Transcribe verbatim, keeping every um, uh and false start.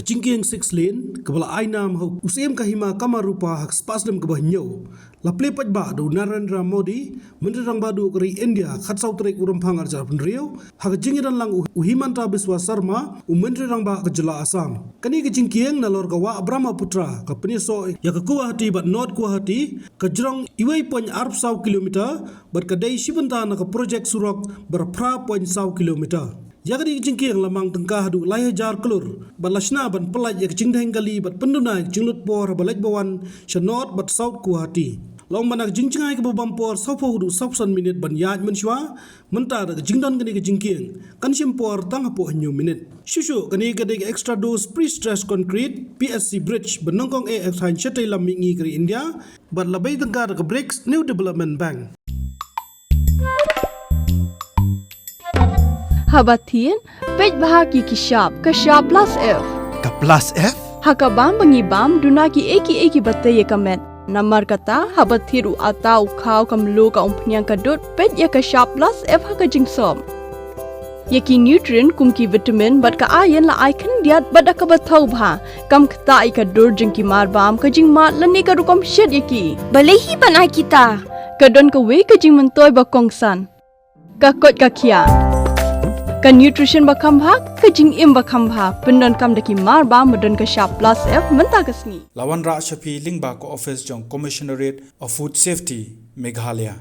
Jingkieng six lane, kaba la ai nam ha u Syiem ka Hima Kamarupa ha ka spah snem kaba hynñiew, la plie paidbah da u Narendra Modi, Myntri Rangbah Duh ka ri India, khatsaw tarik u Rymphang arhajar arphew hynriew, ha ka jingïadonlang u, u Himanta Biswa Sarma, u Myntri Rangbah ka jylla Assam. Kane ka jingkieng nalor ka wah Brahmaputra, ka pynïasoh ïa ka Guwahati bad North Guwahati, ka jrong uwei point arphew saw kilometer, bad ka dei shi bynta na ka projek surok ba phra point saw kilometer. Ïa kane ka jingkieng la mang tyngka haduh lai hajar klur, bad la shna ban pyllait ïa ka jingdheng kali bad pynduna ïa ka jinglut por haba leit ba wan sha North bad South Guwahati. La ong ba na ka jingjngai kaba bam por sawphew haduh sawphew san minit ban ïaid mynshuwa, mynta da ka jingdon kane ka jingkieng kan shim por tang hapoh hynñiew minit. Shuh shuh, kane ka dei ka extra dose pre-stressed concrete, P S C bridge, ba nyngkong eh ha ka thaiñ shatei lam mihngi ka ri India, bad la bei tyngka da ka BRICS New Development Bank. Haba thied, peit bha ki ki shap, ka shap plus F. Ka plus F? Ha ka bam ba ngi bam, duna ki ei ki ei kiba tei ïa ka met. Namar kata, haba thied u atta, u khaw, ka mluh, ka umphniang, ka dud, peit ïa ka shap plus F ha ka jingsop. Ïa ki nutrient kum ki vitamin bad ka iron la ai khyndiat bad da kaba thaw bha. Kam ktah ïa ka dur jong ki marbam, ka jingmad lane ka rukom shet ïa ki. Balei hi ban ai kita? Ka don kawei ka jingmyntoi ba kongsan. Ka koit ka khiah. Ka nutrition ba kham bha, ka jingim ba kham bha. Pyndonkam da ki marbam ba don ka shap plus F mynta ka sngi. La wanrah sha phi lyngba ka office jong Commissionerate of Food Safety, Meghalaya.